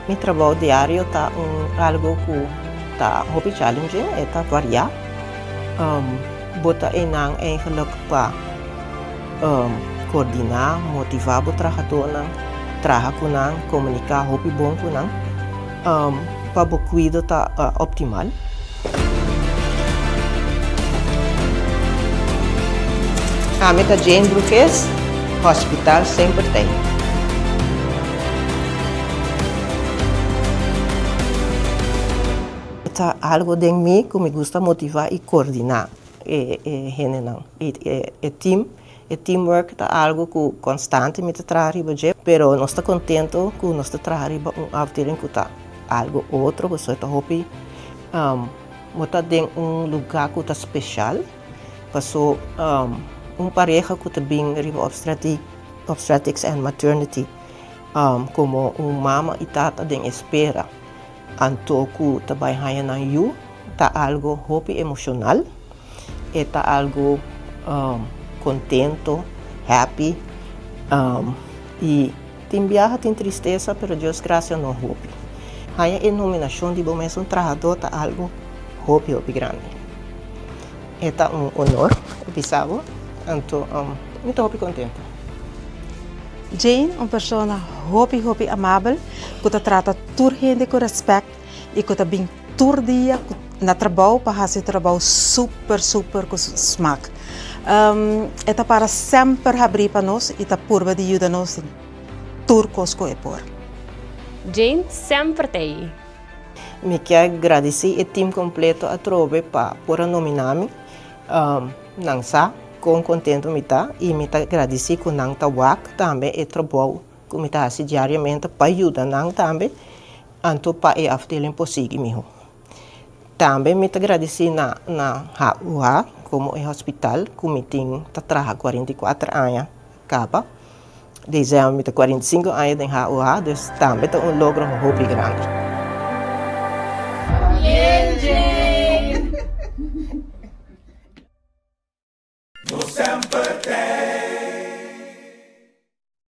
Mi trabou diario ta un algo ku ta hopi challenging, e ta variá. Bo ta einan eigenlijk pa koordiná, motivá bo trahadónan, traha ku nan, komuniká hopi bon ku nan pa bo kuido ta optimal. Ami ta Jane Bruges, Hospital Semper Tei. Ta algo den mi ku mi gusta motivá i koordiná e hendenan i e team. E teamwork ta algo ku konstante mi ta traha riba dje, pero nos ta kontento ku nos ta traha riba un afdeling ku ta algo otro, pasobra ta hopi bo ta den un lugá ku ta speshal, paso un pareha ku ta bin riba obstetrics and maternity komo un mama i tata den espera anto ku ta bai haña nan yu ta algo hopi emoshonal. E ta algo contento, happy y tin biaha tin tristesa pero Dios gracia no hopi. Haña e nominacion di bo mes un trahador ta algo hopi hopi grandi. E ta un honor bisa bo, anto mi ta hopi contento. Jane un persona hopi hopi amabel cu ta trata tur hende cu respect y cu ta bin tur dia na trabou pa hasi trabou super super ku smak. E ta para semper habrí pa nos i ta purba di yuda nos den tur kos ku e por. Jane semper ta ei. Mi kier gradisí e team kompleto atrobe pa por a nominá mi. Nan sa kon kontento mi ta i mi ta gradisí ku nan ta wak tambe e trabou ku mi ta hasi diariamente pa yuda nan tambe. Anto pa e afdeling por sigui miho. Tambe mi ta gradisí na na HUH komo e hospital ku mi tin ta traha 44 aña kaba. Desèmber mi ta 45 aña den HUH, dus tambe ta un logro hopi grandi. Nos semper t'ei.